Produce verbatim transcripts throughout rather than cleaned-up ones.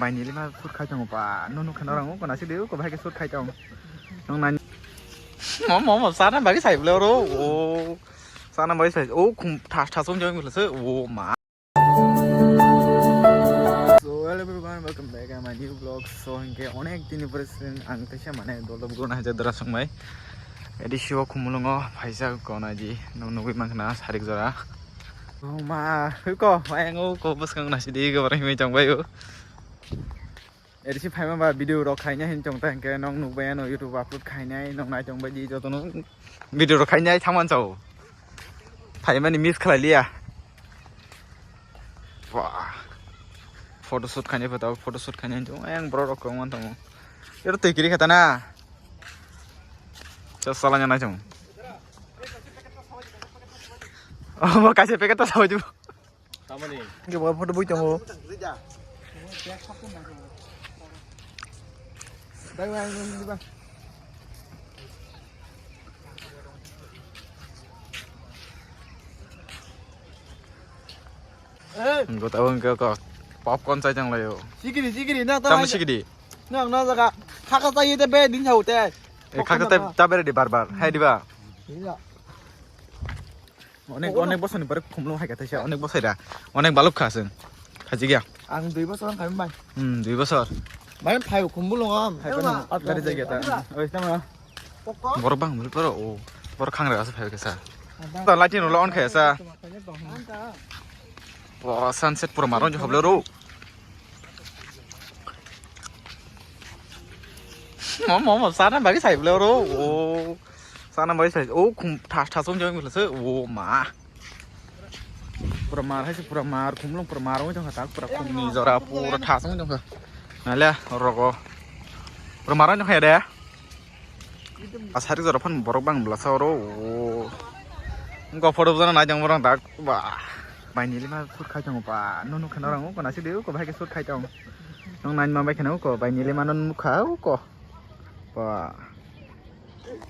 Bai nili ma shoot khai tongo ba. No no khana rang ko na sidi ko bai ke shoot khai tong. Nong nani. Mo mo mo sana bagi sai blo ro. O. Sana bagi sai. O khum thas thas ong jong blo se. O ma. So hello everyone, welcome back to my new vlog. So hingke onek din ni pore ang teisa mane dol dol guruna hajar dora song bai. Edi siwo khumulungo phaisa kona ji no nugui mankna sarik jora. O ma, ko, ma yang o ko bwskang na sidi go bar himai tong bai o. Edi si phaima ba video rok khaina hin tong ta hingke nong nugbai ano YouTube upload khainai nong nai tong bai di joto no video rok khainai thaman chao. Phaimani miss khlai liya. Wah. Photoshoot khainai photo, photoshoot khainai tong yang borok rok kong tong. Ero tei kiri khata na. Chas sala nai tong. Oh, kaisa packet ta sawi. Tamani. Ge bo photo bui tongo. Bai bai bai bai. Eh, Gota wng ke ko popcorn chai tang layo. Sikiri sikiri na ta. Tamo sikiri. Na na jaga. Khaka chai te be din chau te. Eh, khaka ta ta bere di bar bar. Hai di ba. Iya. Onek, onek bosor ni pore khumlung hai kha thaisa, onek bosor da, onek baluk kha chwng, khaji gya. Ang dui bosor wng kha bai. Hmm, dui bosor. Bai phai khumlung am. Hai bana, gari jagya ta. Oi, tamo. Borok bang mul poro o. Borok khangra asa phai kha sa. Ta lighting rolo on kha sa. O sunset pura maron je hoblo ro. Mo mo mo sana bagi sai blo ro. O. Sana bai sai, o khum thas thas wng jong bwlase, o ma. Pura mar hai se, pura mar khum long, pura mar wng jong kha, pura khum ni jora, pura thas wng jong kha. Nale rogo. Pura mar wng jong kha de. Asari jora phan borok bang bwlasa oro, o. Go photo bujana nai jong borok dak, ba. Bai nili ma shoot khai tongo ba. Nunu khana rang ko na sidi ko bai ke shoot khai tong. Nong nai ma bai khana ko bai nili ma non mukha ko. Ba.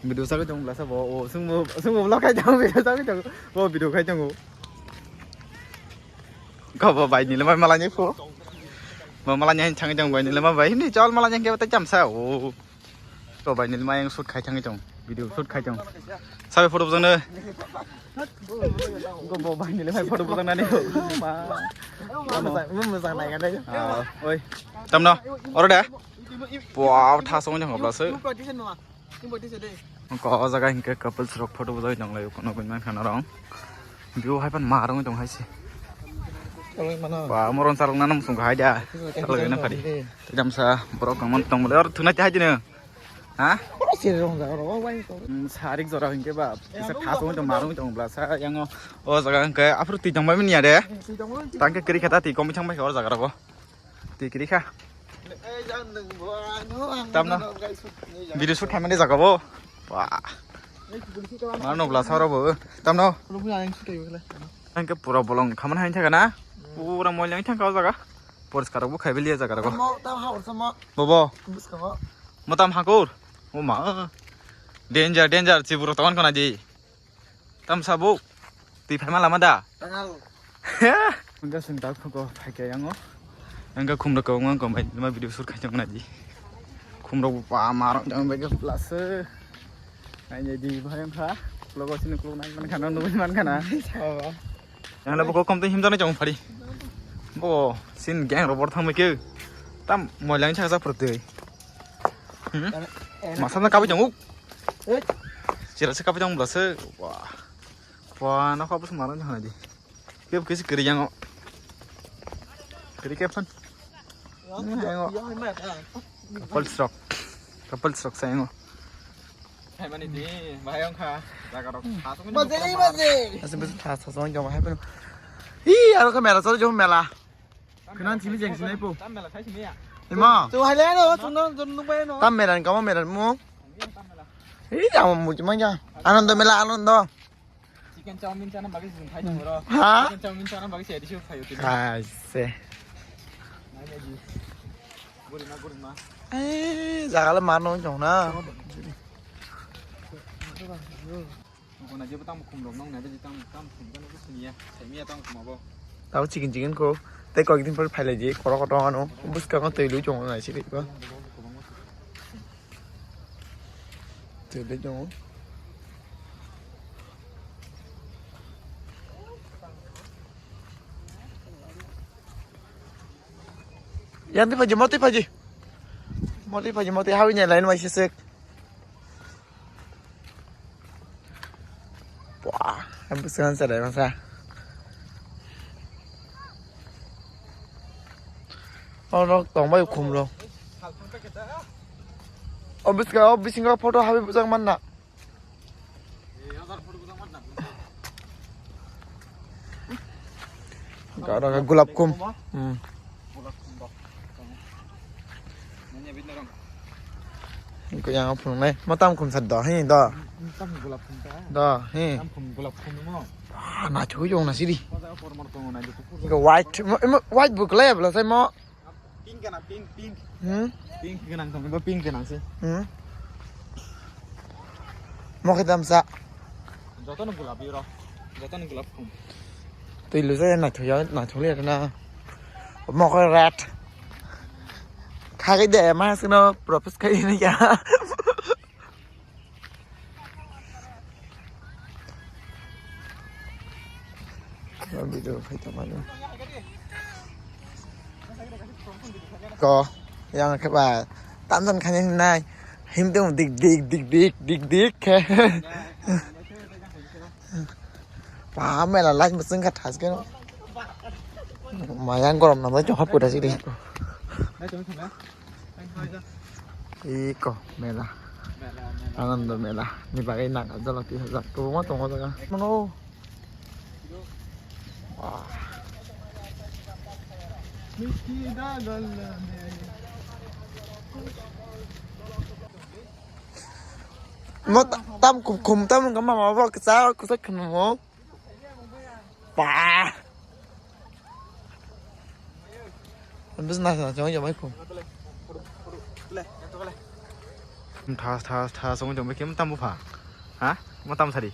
Video sagwi tongo bwlasa bo, o, sungbo, sungbo vlog khai tongo, video sagwi tongo, bo video khai tongo. Kho bo bai nili mai malanya pho. Bo malanya hin thangwi tongo bai nili ma bai, hindi chol malanya khe tai chamsa, o. Kho bai nili mai shoot khai thangwi tongo, video shoot khai tongo. Sabi photo bujang no. Kho bo bai nili mai photo bujang nani. Ma. Mo mujang, mo mujang nai ga dai. Ah, oi. Tamno, oro de. Wow, thasong jang bwlasa. Ko o jaga hinkhe couples rok photo bujai tong lai, kono gun man khana rong. View hai pan ma rong tong hai se. Ba moron salong na nam sung hai da. Salong na phari. Te jamsa borok kang man tong bole or thuna te hai dino. Ha? Hmm, sarik jora hinkhe ba. Kisa thasong tong ma rong tong bwlasa yango. O jaga hinkhe aphuru twi tong bai manya de. Tangke kiri khata twi kom thang bai o jaga rogo. Tikiri kha. Tamno. Video shoot khaimani jaga bo. Wah. Mano bwlasa oro bo. Tamno. Ang ke pura bolong khaman hain thaka na. Pura moilang thangka o jaga. Poriskar bo khaibiliya jaga rogo. Bobo. Motam hakur. O ma. Danger, danger, chiburo tawan kona di. Tamsa bo. Twi phaima lama da. Tangal. Hwnkhe chwng dak phuko phaikha yango. Hwnkhe khumrok kwbangma wngkha bai ma video shoot khaijak nai di. Khumrok bo pa marok jang bai khe plus. Nainai di bai wngkha. Logo sini kuluk nai mankha na nugui mankha na. Yang le bo kom tei himjak nai chong phari. Bo sin gang rok bor thang bai khe. Tam moilang chaksa phrwtwi. Hmm? Masa na kabai tongo. Chira se kabai tongo bwlasa. Wah. Wah, no kabai se marang jang di. Kep kesi kiri yango. Kiri kep san. Yango. Couple stroke. Couple stroke sa yango. Hai mani di, bahai ongkha. Jaga rok. Baje, baje. Asa besi thas thas ong jong hai pun. Ih, aro ka mela, solo jong mela. Kenan simi jeng sinai po. Tam mela khai simi ya. Imo. Tu hai le no, tu no, tu no bai no. Tam mela ni kamo mela mo. Tam mela. Ih, amo muji manja. Anando mela, anando. Chicken chowmin chana bagi sing khai tong ro. Ha? Chicken chowmin chana bagi sing khai tong. Hai se. Nai nai di. Gurima, gurima. Eh, jaga le mano jong na. Nukuna jebo tamo khumrok nong nai, tamo, tamo khum gana bo siniya, saimiya tamo khum abo. Tamo chicken chicken ko. Tei kok din por phailai di, korok kotor ano. Bwskango twi lui tongo nai sidi ba. Twi lui tongo. Yang twi phaji, motwi phaji. Motwi phaji, motwi hawi nyai lain mai sisik. Wah, bwskango chwrai masa. Oro tongbai khumlo. O bwskango, o bisingo photo habi bwjak manna. Gulab khum. Hmm. Ko yang phunuknai. Mo tam khum sat do, he, do. Tam gulab khum ta. Do, he. Tam khum gulab khum mo. Ah, na chu yong na sidi. Ko white. Mo, mo, white bu klai bla sai mo. Pink kana, pink, pink. Hmm? Pink gwnang tong, bo pink gwnang se. Hmm? Mo khe damsa. Jotono gulab iro. Jotono gulab khum. Twi lujai naithok ya, naithok le na. Mo khe red. Kha khe de, ma sino propose khai ni ya. Video khai tongmani. Ko, yang khe ba, tamjani khaini hinai, himtung dik dik, dik dik, dik dik khe. Ba, mela light mwswng kha thas khe. Mayang gorom nang bai tongkha pura sidi. Iko mela. Anando mela. Ni bagwi nang jalo tisa jak. Kwbangma tongo jaga. Mano. Wah. Mo ta-, tam kum, kum tam wngkha mama bo kwchak, kwchak khwna mo. Ba. Bwswk naising naising wngya bai kho. Thas thas thas wngya bai khe tam bupha. Ha? Mo tam sari.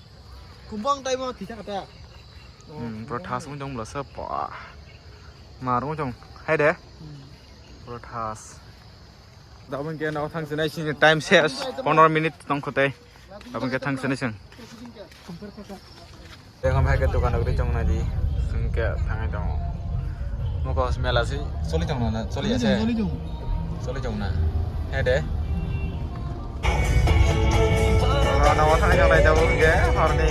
Kumbang tai mo thisa kata. Hmm, bro thas wngya bwla sa pa. Mar wngya. Hai de. Hmm. Bro thas. Dabang khe no thang sinai sini time ses. Pondro minute tong khotai. Abang khe thang sini sing. Tengam hai khe dukan ugri chong nai di. Sing khe thangai tong. Mukos mela si choli tong na, choli ase. Choli tong. Choli tong na. He de. Rana wa thangai tong lai jabo khe horni.